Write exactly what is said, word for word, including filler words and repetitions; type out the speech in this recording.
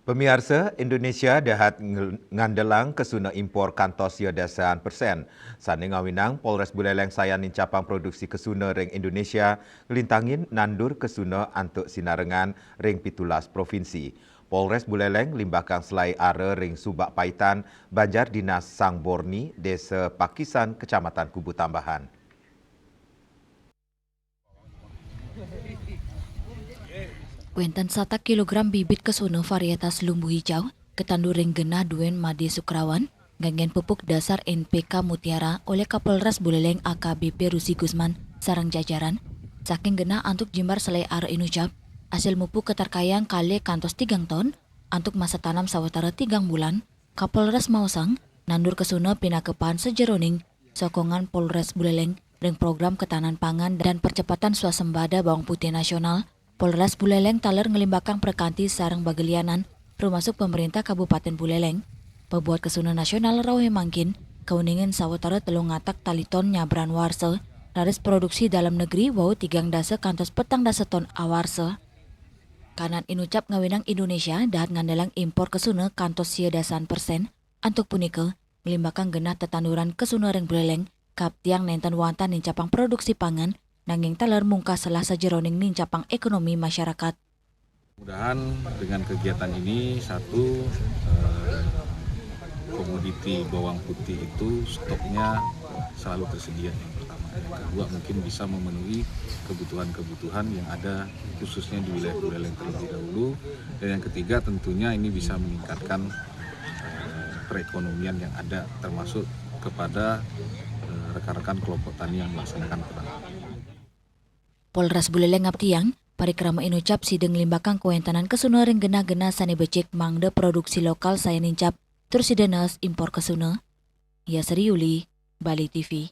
Pemiarsa, Indonesia dahat ngel-, ngandelang kesuna impor kantos sia dasaan persen. Sane ngawinang Polres Buleleng sayan nincapang produksi kesuna ring Indonesia, nglintangin nandur kesuna antuk sinarengan ring pitulas provinsi. Polres Buleleng limbakang selai ara ring Subak Paitan, Banjar Dinas Sang Borni, Desa Pakisan, Kecamatan Kubu Tambahan. Wenten satak kilogram bibit kesuna varietas Lumbu Hijau, katandur ring genah duen Made Sukrawan, nganggen pupuk dasar N P K Mutiara olih Kapolres Buleleng A K B P Rusi Gusman sareng jajaran, saking genah antuk jimbar selai ara inucap, asil mupuk katarkayang kalih kantos tigang ton, antuk masa tanam sawatara tigang bulan, Kapolres maosang, nandur kesuna pinaka paan sajeroning sokongan Polres Buleleng ring program ketahanan pangan dan percepatan swasembada bawang putih nasional. Polres Buleleng taler nglimbakang prakanti sareng bagelianan, termasuk pemerintah Kabupaten Buleleng. Pabuat kesuna nasional rauh mangkin, kauningin sawatara telung atak tali ton nyabran warsa, raris produksi dalam negeri wau tigang dasa kantos petang dasa ton awarsa. Kanan inucap ngawinang Indonesia dahat ngandelang impor kesuna kantos sia dasaan persen. Antuk punika, nglimbakang genah tetanduran kesuna ring Buleleng, kaaptiang nenten wantah nincapang produksi pangan, nanging taler mungkah selah sajeroning nincapang ekonomi masyarakat. Mudahan dengan kegiatan ini, satu, eh, komoditi bawang putih itu stoknya selalu tersedia, yang pertama. Yang kedua, mungkin bisa memenuhi kebutuhan-kebutuhan yang ada khususnya di wilayah Buleleng terlebih dahulu. Dan yang ketiga, tentunya ini bisa meningkatkan, eh, perekonomian yang ada, termasuk kepada, eh, rekan-rekan kelompok tani yang melaksanakan peternakan. Polres Buleleng ngaptiang, parikrama inucap sida nglimbakang kawentenan kesuna ring genah-genah sane becik mangda produksi lokal sayan nincap, tur sida naas impor kesuna. Yasri Yuli, Bali T V.